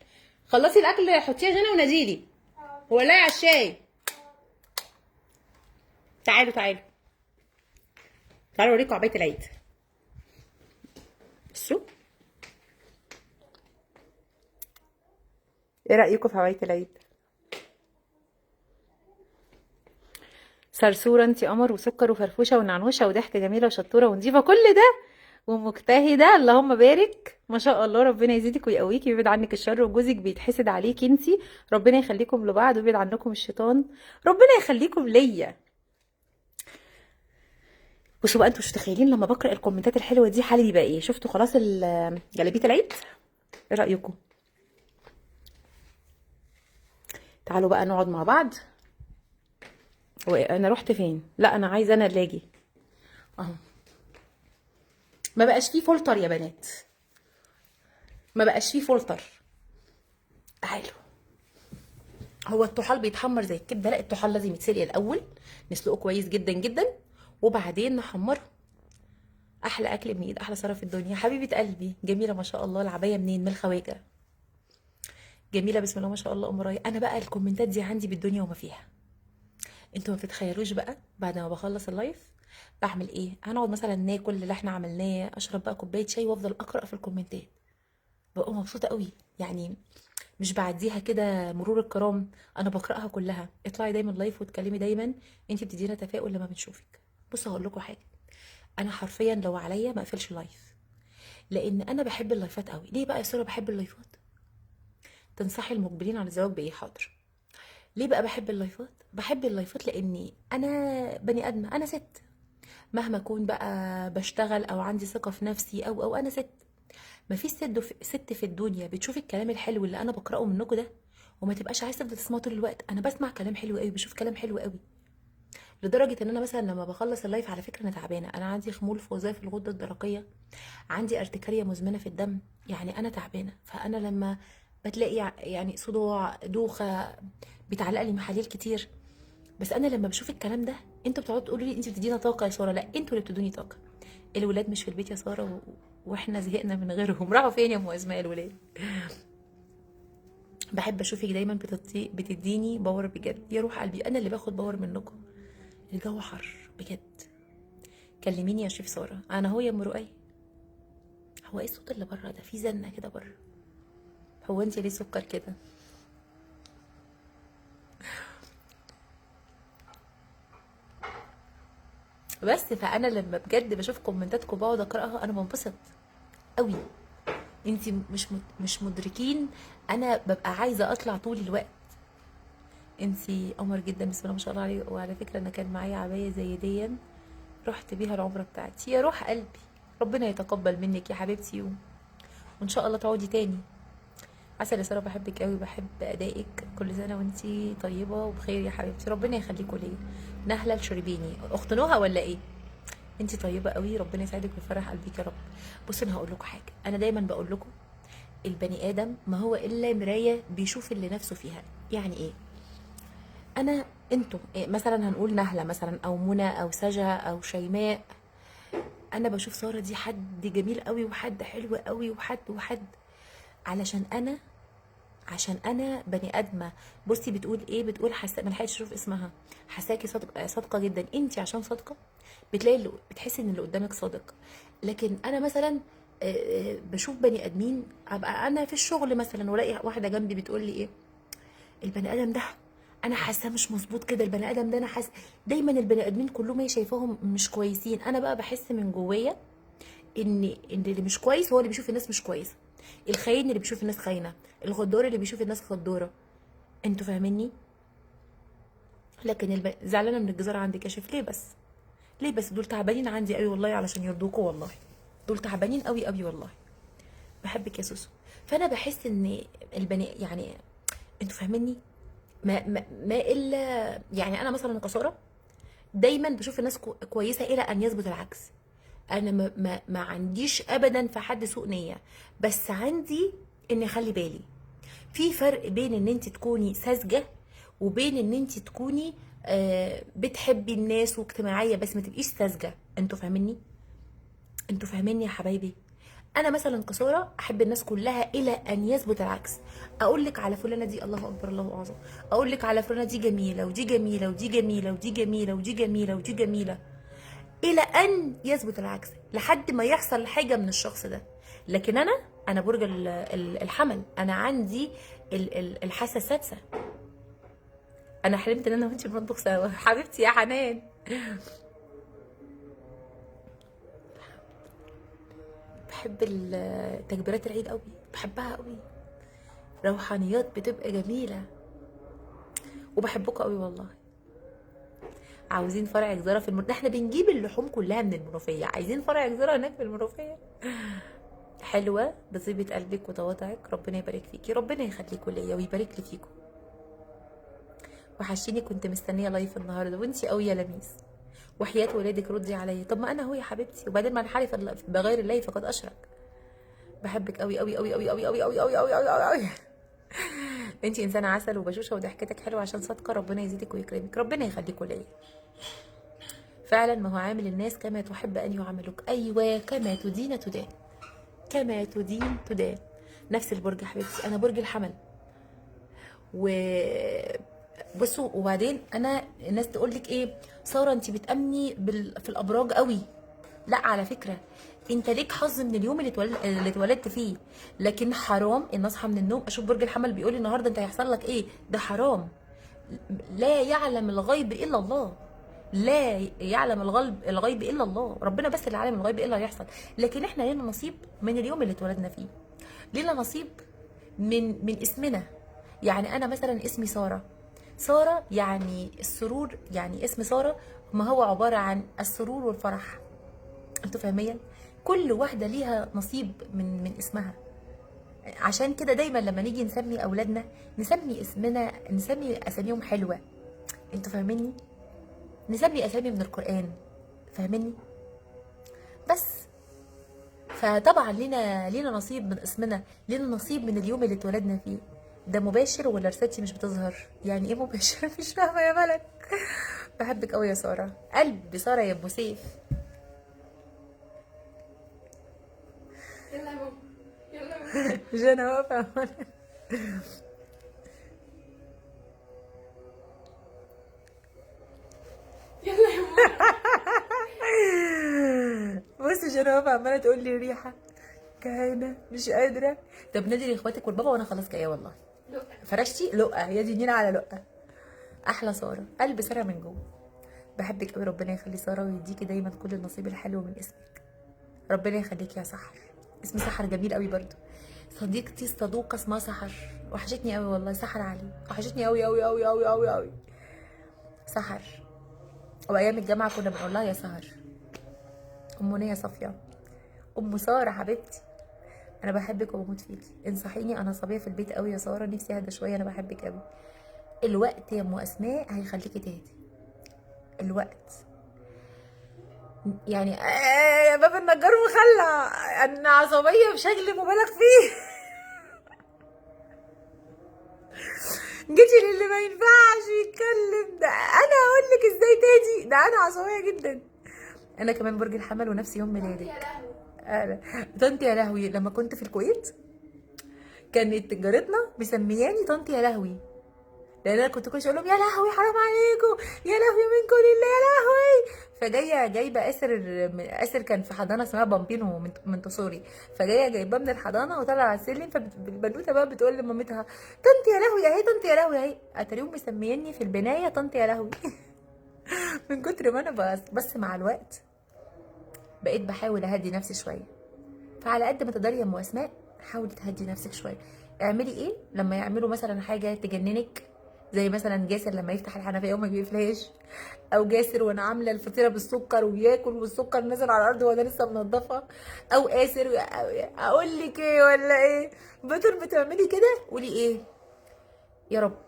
خلصي الاكل حطيه يا جنى وناديلي، ولعي على الشاي. تعالوا تعالوا تعالوا اوريكم عباية العيد. بصوا ايه رايكم في عباية العيد؟ سرسوره انتي قمر وسكر وفرفوشه ونعنوشه وضحكه جميلة وشطوره ونظيفه، كل ده ومجتهده، اللهم بارك ما شاء الله، ربنا يزيدك ويقويكي ويبعد عنك الشر، وجوزك بيتحسد عليكي انتي، ربنا يخليكم لبعض ويبعد عنكم الشيطان، ربنا يخليكم ليا. بصوا بقى انتوا مش متخيلين لما بقرا الكومنتات الحلوة دي حالي بيبقى ايه. شفتوا خلاص جلابية العيد؟ ايه رايكم؟ تعالوا بقى نقعد مع بعض. وانا رحت فين؟ لا انا عايزه انا اللي اجي اهو. ما بقاش فيه فولتر يا بنات، ما بقاش فيه فولتر. تعالوا، هو الطحال بيتحمر زي الكبده؟ لا، الطحال لازم يتسلق الاول، نسلقه كويس جدا جدا وبعدين نحمره. احلى اكل من ايد احلى ساره في الدنيا، حبيبه قلبي جميلة ما شاء الله. العباية منين؟ من الخواجه. جميلة بسم الله ما شاء الله. ام راي. انا بقى الكومنتات دي عندي بالدنيا وما فيها. انتوا ما بتتخيلوش بقى بعد ما بخلص ال live بعمل ايه. هنقعد مثلا ناكل اللي احنا عملناه، اشرب بقى كوباية شاي وافضل اقرا في الكومنتات، ببقى مبسوطة قوي. يعني مش بعديها كده مرور الكرام، انا بقراها كلها. اطلعي دايما live واتكلمي دايما، انت بتدينا تفاؤل لما بنشوفك. بصوا هقول لكم حاجة، انا حرفيا لو عليا ما اقفلش live، لان انا بحب اللايفات قوي. ليه بقى يا ساره بحب اللايفات؟ تنصحي المقبلين على الزواج بايه؟ حاضر. ليه بقى بحب اللايفات؟ بحب اللايفات لاني انا بني ادمه، انا ست، مهما اكون بقى بشتغل او عندي ثقة في نفسي او انا ست. مفيش ست في الدنيا بتشوف الكلام الحلو اللي انا بقراه منكم ده وما تبقاش عايزه تفضل تسمعه طول الوقت. انا بسمع كلام حلو قوي، بشوف كلام حلو قوي، لدرجة ان انا مثلا لما بخلص ال live، على فكرة انا تعبانة، انا عندي خمول في وظائف الغدة الدرقية، عندي ارتكاريه مزمنة في الدم، يعني انا تعبانة. فانا لما بتلاقي يعني صداع، دوخه، بيتعلق لي محاليل كتير، بس انا لما بشوف الكلام ده انتوا بتقعدوا تقولوا لي انت بتدينا طاقة يا ساره. لا، انتوا اللي بتدوني طاقة. الولاد مش في البيت يا ساره واحنا زهقنا من غيرهم. راحوا فين يا ام اسماء الولاد؟ بحب اشوفك دايما بتديني power بجد يا روح قلبي، انا اللي باخد power منكم. الجو حر بجد. كلميني يا شيف ساره. انا هو يا ام رؤية. هو ايه الصوت اللي بره ده؟ في زنه كده بره. هو انت ليه سكر كده؟ بس فانا لما بجد بشوف كومنتاتكم بقعد اقراها انا بنبسط قوي. انت مش مدركين انا ببقى عايزه اطلع طول الوقت. انت قمر جدا بسم الله ما شاء الله عليك. وعلى فكرة انا كان معايا عباية زي دي رحت بيها العمرة بتاعتي. يا روح قلبي، ربنا يتقبل منك يا حبيبتي وان شاء الله تقعدي تاني. عسل يا ساره، بحبك قوي، بحب ادائك. كل سنة وانتي طيبة وبخير يا حبيبتي، ربنا يخليكوا ليا. نهله الشربيني اخت نهى ولا ايه؟ انتي طيبة قوي، ربنا يسعدك ويفرح قلبك يا رب. بصوا انا هقول لكم حاجة، انا دايما بقول لكم البني ادم ما هو الا مراية بيشوف اللي نفسه فيها. يعني ايه؟ انا انتوا إيه مثلا، هنقول نهله مثلا او منى او سجا او شيماء، انا بشوف ساره دي حد جميل قوي وحد حلو قوي وحد علشان انا، عشان انا بني ادمه. بصي بتقول ايه؟ بتقول حسا، ما لحقتش اشوف اسمها، حساكي صادقة جدا. انت عشان صادقة بتلاقي اللي بتحسي ان اللي قدامك صادق. لكن انا مثلا بشوف بني ادمين، ابقى انا في الشغل مثلا والاقي واحدة جنبي بتقول لي ايه، البني ادم ده انا حاساه مش مظبوط كده، البني ادم ده انا حاسه. دايما البني ادمين كلهم هي شايفاهم مش كويسين. انا بقى بحس من جوايا ان اللي مش كويس هو اللي بيشوف الناس مش كويسة، الخاين اللي بيشوف الناس خاينه، الغدار اللي بيشوف الناس غداره. انتوا فاهميني؟ لكن زعلانة من الجزار عندك يا شيف. ليه بس؟ ليه بس؟ دول تعبانين عندي قوي والله علشان يرضوكوا، والله دول تعبانين قوي قوي والله. بحبك يا سوسو. فانا بحس ان البني، يعني انتوا فاهميني؟ ما, ما, ما الا يعني انا مثلا كساره دايما بشوف الناس كويسة الى ان يثبت العكس. انا ما عنديش ابدا في حد سوء نيه، بس عندي ان اخلي بالي. في فرق بين ان انت تكوني ساذجة وبين ان انت تكوني بتحبي الناس واجتماعية، بس ما تبقيش ساذجة. انتوا فاهميني؟ انتوا فاهميني يا حبايبي؟ انا مثلا كساره احب الناس كلها الى ان يثبت العكس. اقول لك على فلانه دي الله اكبر الله اعظم، اقول لك على فلانه دي جميلة ودي جميلة ودي جميلة ودي جميلة ودي جميلة ودي جميلة، الى ان يثبت العكس، لحد ما يحصل حاجة من الشخص ده. لكن انا برج الحمل، انا عندي الحاسة السادسة. انا حلمت ان انا وانتي بنطبخ سوا. حبيبتي يا حنان، بحب تكبيرات العيد قوي، بحبها قوي، روحانيات بتبقى جميلة، وبحبكم قوي والله. عاوزين فرع جزاره في المنوفية، احنا بنجيب اللحوم كلها من المنوفية، عايزين فرع جزاره هناك في المنوفية. حلوة بطيبه قلبك وتواضعك، ربنا يبارك فيكي، ربنا يخليكوا ليا ويبارك لي فيكم. وحشيني، كنت مستنيه live النهارده، وانتي قوي يا لميس. وحياه ولادك ردي عليا. طب ما انا اهو يا حبيبتي، وبعدين من حلف بغير الله فقد اشرك. بحبك قوي قوي قوي قوي قوي قوي قوي قوي قوي قوي قوي قوي. انتي انسانه عسل وبشوشه وضحكتك حلوة عشان صادقة، ربنا يزيدك ويكرمك، ربنا يخليكوا ليا. فعلا ما هو عامل الناس كما تحب ان يعاملوك. ايوه، كما تدين تدان، كما تدين تدان. نفس البرج يا حبيبتي، انا برج الحمل. و بصوا، وبعدين انا الناس تقول لك ايه، ساره انت بتامني في الابراج قوي. لا على فكرة، انت ليك حظ من اليوم اللي اتولدت فيه، لكن حرام ان اصحى من النوم اشوف برج الحمل بيقول لي النهارده انت هيحصل لك ايه. ده حرام. لا يعلم الغيب الا الله، لا يعلم الغيب الا الله، ربنا بس اللي عالم الغيب ايه اللي هيحصل. لكن احنا لينا نصيب من اليوم اللي اتولدنا فيه، لينا نصيب من اسمنا. يعني انا مثلا اسمي ساره، ساره يعني السرور، يعني اسم ساره ما هو عبارة عن السرور والفرح. انتوا فاهمين؟ كل واحدة ليها نصيب من اسمها. عشان كده دايما لما نيجي نسمي اولادنا نسمي اسمنا، نسمي اساميهم حلوة. انتوا فاهميني؟ نسمي اسامي من القران، فاهميني؟ بس فطبعا لينا نصيب من اسمنا، لينا نصيب من اليوم اللي اتولدنا فيه. ده مباشر ولا رسالتي مش بتظهر؟ يعني ايه مباشر؟ مش فاهمه يا ملك. بحبك قوي يا ساره، قلب ساره يا ابو سيف. يلا يا ماما، يلا يا ماما. مش انا واقفة. يلا يا ماما. بصي جانا واقفة عماله تقول لي ريحه كهانة مش قادرة. طب نادي لاخواتك والبابا وانا خلاص جاية والله. لقة. فرشتي لقه، يا دي نينا على لقه. احلى ساره، قلب ساره من جوه. بحبك قوي، ربنا يخلي ساره ويديكي دايما كل النصيب الحلو من اسمك. ربنا يخليكي يا سحر، اسم سحر جميل قوي برضو. صديقتي الصدوقه اسمها سحر، وحشتني قوي والله. سحر علي وحشتني قوي قوي قوي قوي قوي قوي. سحر، وايام الجامعة كنا بنقول لها يا سهر. ام منيه صافية، ام ساره حبيبتي انا بحبك وبموت فيكي، انصحيني انا صبية في البيت قوي يا ساره، نفسي اهدى شوية، انا بحبك قوي. الوقت يا ام اسماء هيخليكي تهدي. الوقت يعني يا باب النجار مخلع، انا عصبية بشكل مبالغ فيه. جيتي للي ما ينفعش يتكلم ده، انا اقول لك ازاي تهدي، ده انا عصبية جدا. انا كمان برج الحمل ونفس يوم ميلادك. يا لهوي. انا طنط يا لهوي، لما كنت في الكويت كانت جارتنا مسمياني طنط يا لهوي، لان انا كنت كل شوية اقول لهم يا لهوي حرام عليكم، يا لهوي منكم لله يا لهوي. فجايه جايبه اسر كان في حضانة اسمها بامبينو منتصوري، فجايه جايباه من الحضانة وطالعه على السلم، فالبنوته بقى بتقول لمامتها طنط يا لهوي اهي، طنط يا لهوي اهي. اتاريهم مسميني في البناية طنط يا لهوي. من كتر ما انا بس مع الوقت بقيت بحاول اهدي نفسي شوية. فعلى قد ما تقدري يا ام اسماء حاولي تهدي نفسك شوية. اعملي ايه لما يعملوا مثلا حاجة تجننك، زي مثلا جاسر لما يفتح الحنفية وما بيقفلهاش، او جاسر وانا عامله الفطيره بالسكر وبياكل والسكر نزل على الارض وانا لسه منضفه، او اسر اقول لك ايه ولا ايه، بتر بتعملي كده قولي ايه يا رب،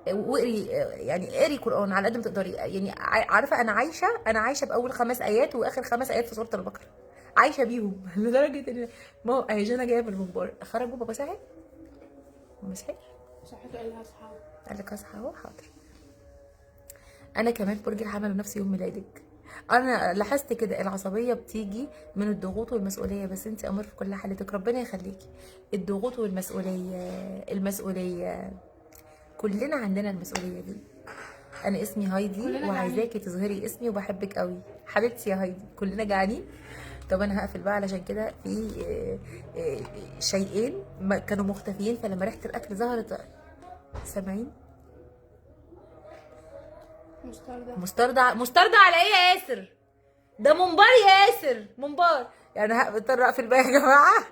واقري يعني اقري قران على قد ما تقدري. يعني عارفه انا عايشه، انا عايشه باول 5 ايات واخر 5 ايات في سورة البقرة، عايشه بيهم لدرجة ان ما هو اهي جانا جاية بالمنبر. خرجوا بابا ساعد، ما صحيش؟ صحته قال لها اصحى. قال لك اصحى اهو. حاضر. انا كمان برج الحمل ونفس يوم ميلادك. انا لاحظت كده العصبية بتيجي من الضغوط والمسؤولية، بس انت امر في كل حالتك، ربنا يخليكي. الضغوط والمسؤولية، المسؤولية كلنا عندنا المسؤولية دي. انا اسمي هايدي كلنا وعايزاكي تظهري اسمي وبحبك قوي حبيبتي يا هايدي. كلنا جعانين. طب انا هقفل بقى علشان كده في شيئين كانوا مختفيين، فلما ريحه الاكل ظهرت. سامعين؟ مستردة. مستردة. مستردة على ايه يا ياسر؟ ده ممبار يا ياسر، ممبار. يعني هضطر اقفل بقى يا جماعة.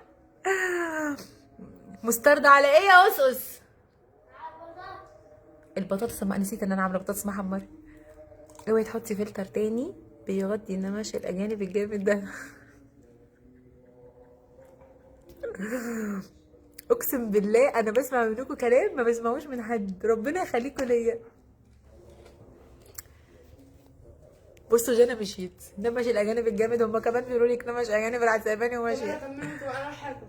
مستردة على ايه يا اسس؟ البطاطس، ما نسيت ان انا عامله بطاطس محمرة. اوعي تحطي فلتر تاني بيغطي النمش الاجانب الجامد ده. اقسم بالله انا بسمع منكم كلام ما بسمعوش من حد، ربنا يخليكم ليا. بصوا جانا مشيت نمش الاجانب الجامد، هم كمان بيقولوا لك نمش اجانب راحت سايباني طب وماشية. انا كملت وانا رايحة اكل.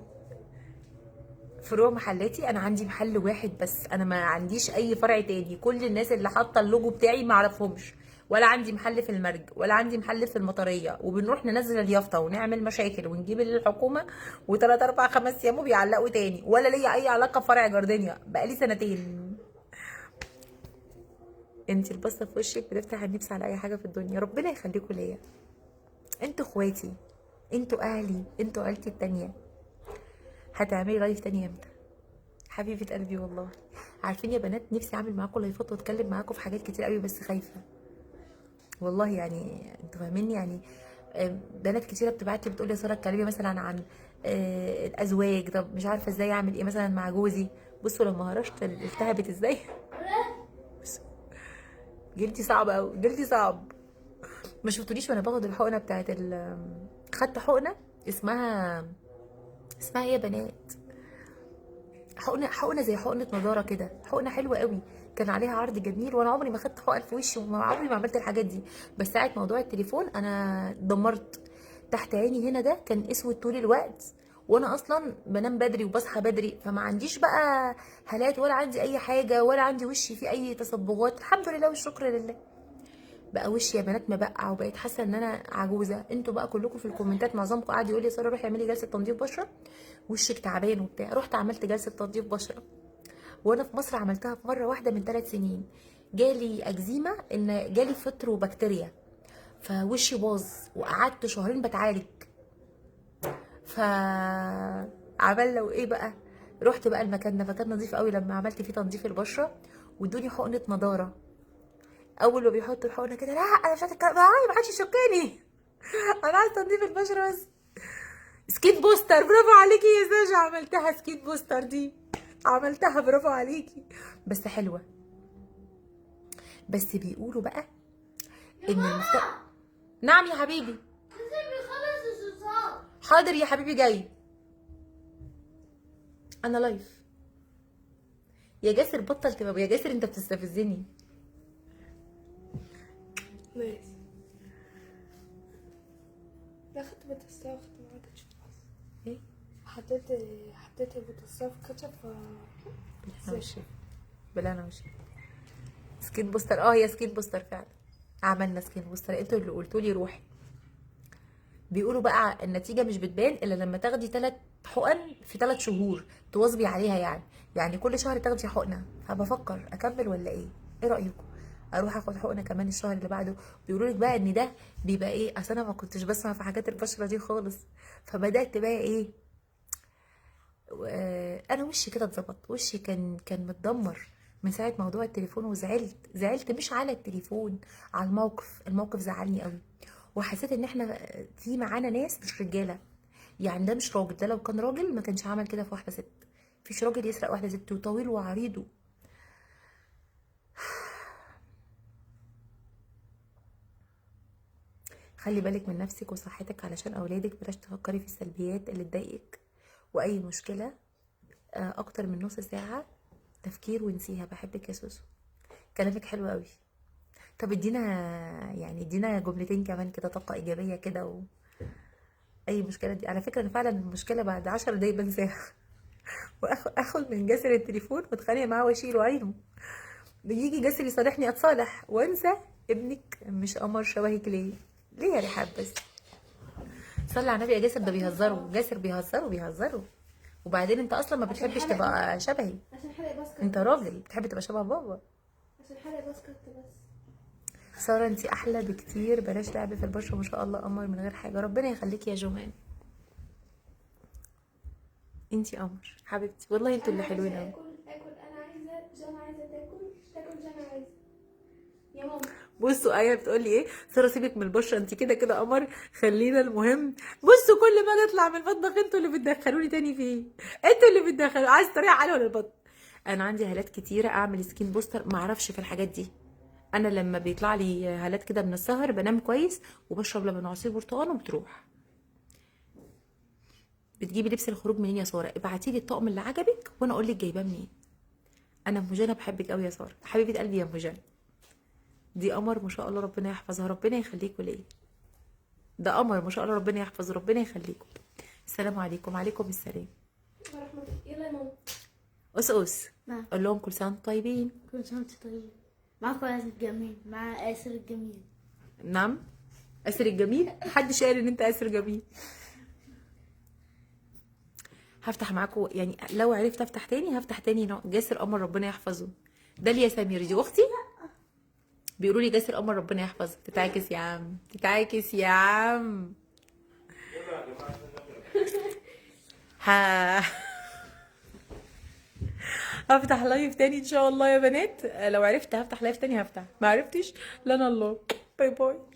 فروع محلاتي انا عندي محل واحد بس، انا ما عنديش اي فرع تاني. كل الناس اللي حاطه اللوجو بتاعي ما اعرفهمش، ولا عندي محل في المرج ولا عندي محل في المطريه، وبنروح ننزل اليافطه ونعمل مشاكل ونجيب الحكومة وثلاث اربع خمس ايام وبيعلقوا تاني، ولا ليا اي علاقة بفرع جاردينيا بقالي سنتين. انت البصه في وشك بتفتح النفس على اي حاجة في الدنيا، ربنا يخليكم ليا. انتوا اخواتي، انتوا اهلي، انتوا عيلتي التانية. هتعملي live تاني امتى؟ حبيبه قلبي والله. عارفين يا بنات نفسي اعمل معاكم لايفات واتكلم معاكم في حاجات كتير قوي، بس خايفة والله. يعني انتوا فاهميني يعني. بنات كتيرة بتبعت لي بتقول لي يا ساره اتكلمي مثلا عن الازواج، طب مش عارفه ازاي اعمل ايه مثلا مع جوزي. بصوا لما هرشت التهبت ازاي. بصوا. جلدي صعب قوي، جلدي صعب. ما شفتوليش وانا باخد الحقنة بتاعت خدت حقنه اسمها ايه يا بنات؟ حقنه زي حقنه نضاره كده، حقنه حلوة قوي، كان عليها عرض جميل، وانا عمري ما خدت حقن في وشي وعمري ما عملت الحاجات دي. بس ساعة موضوع التليفون انا اتدمرت. تحت عيني هنا ده كان اسود طول الوقت، وانا اصلا بنام بدري وبصحى بدري، فما عنديش بقى هالات ولا عندي اي حاجة ولا عندي وشي فيه اي تصبغات، الحمد لله والشكر لله. بقى وشي يا بنات مبقع، وبقيت حاسه ان انا عجوزه. انتوا بقى كلكم في الكومنتات معظمكم قاعد يقول لي ساره روحي اعملي جلسه تنظيف بشره، وشك تعبان وبتاع. رحت عملت جلسه تنظيف بشره وانا في مصر، عملتها في مرة واحدة من 3 سنين. جالي اكزيما، ان جالي فطر وبكتيريا، فوشي باظ وقعدت شهرين بتعالج. ف عملنا وايه بقى، رحت بقى المكان ده، مكان نظيف قوي، لما عملت فيه تنظيف البشرة وادوني حقنه نضاره. اول ما بيحطوا الحقنة كده، لا انا مش عايزه اتكلم، ما حدش يشكني، انا عايز تنظيف البشرة بس. skin booster، برافو عليكي يا ساجا، عملتها skin booster دي، عملتها برافو عليكي، بس حلوة. بس بيقولوا بقى ان نعم يا حبيبي، حاضر يا حبيبي جاي، انا live يا جاسر، بطل تبقى يا جاسر، انت بتستفزني. nice. لا خدت بطاطس، خدت معاها كاتشب. ايه؟ حطيت البطاطس في كاتشب. بالهنا والشفا، بالهنا والشفا. skin booster، هي skin booster فعلا، عملنا skin booster، انتوا اللي قلتوا لي روحي. بيقولوا بقى النتيجة مش بتبان الا لما تاخدي 3 حقن في 3 شهور تواظبي عليها، يعني كل شهر تاخدي حقنه. فبفكر اكمل ولا ايه؟ ايه رايكم؟ اروح اخد حقنه كمان الشهر اللي بعده؟ بيقولوا لك بقى ان ده بيبقى ايه، اصل انا ما كنتش بسمع في حاجات البشرة دي خالص، فبدات بقى ايه، انا وشي كده اتظبط، وشي كان متدمر من ساعة موضوع التليفون، وزعلت، زعلت مش على التليفون، على الموقف، الموقف زعلني قوي، وحسيت ان احنا في معانا ناس مش رجاله، يعني ده مش راجل، ده لو كان راجل ما كانش عمل كده في واحدة ست، مفيش راجل يسرق واحدة ست، وطويل وعريض. خلي بالك من نفسك وصحتك علشان اولادك، بلاش تفكري في السلبيات اللي تضايقك، واي مشكلة اكتر من نص ساعة تفكير وانسيها. بحبك يا سوسو، كلامك حلو قوي. طب ادينا يعني ادينا جملتين كمان كده، طاقة ايجابية كده. اي مشكلة دي على فكرة انا فعلا المشكلة بعد 10 دقايق بنساها. واخد من جاسر التليفون واتخانق معاه واشيله عينه. بيجي جاسر يصالحني اتصالح وانسى ابنك مش قمر شبهك. ليه ليه يا رحاب؟ بس صلي على النبي يا جاسر، ده بيهزروا جاسر، بيهزروا بيهزروا. وبعدين انت اصلا ما بتحبش تبقى شبهي، عشان حلقة basket. انت راجل بتحب تبقى شبه بابا. عشان حلقة basket بس. ساره انت احلى بكتير، بلاش لعب في البشرة ما شاء الله قمر من غير حاجة. ربنا يخليكي يا جمان، انت قمر حبيبتي والله، انتوا اللي حلوين قوي. اكل اكل، انا عايزه، جانا عايزه تاكل، تاكل جانا عايزه يا ماما. بصوا ايه بتقول لي ايه؟ ساره سيبك من البشرة، انت كده كده قمر، خلينا المهم. بصوا كل ما نطلع من المطبخ انتوا اللي بتدخلوني تاني فيه، انتوا اللي بتدخلوا. عايز طريقه على ولا البطن؟ انا عندي هالات كتيرة، اعمل skin booster ما اعرفش في الحاجات دي. انا لما بيطلع لي هالات كده من السهر بنام كويس وبشرب لبن وعصير برتقال وبتروح. بتجيبي لبس الخروج منين يا ساره؟ ابعتي لي الطقم اللي عجبك وانا اقول لك جايباه منين. انا مجانه بحبك قوي يا ساره، حبيبه قلبي يا مجانه. دي قمر ما شاء الله، ربنا يحفظها، ربنا يخليكوا ليا. ده قمر ما شاء الله، ربنا يحفظه، ربنا يخليكم. السلام عليكم. وعليكم السلام ورحمة الله. يلا يا ماما. أس أس، نعم. قول لهم كل سنة وانتم طيبين. كل سنة وانت طيب. معاكم آسر الجميل، مع آسر الجميل. نعم أسر الجميل، محدش قال ان انت أسر جميل. هفتح معاكم يعني لو عرفت افتح تاني هفتح تاني. جاسر قمر ربنا يحفظه. داليا سمير دي اختي، بيقولوا لي جاسر قمر ربنا يحفظه. تتعاكس يا عم، تتعاكس يا عم. ها هفتح live تاني ان شاء الله يا بنات، لو عرفت هفتح live تاني هفتح، ما عرفتش لنا الله. bye bye.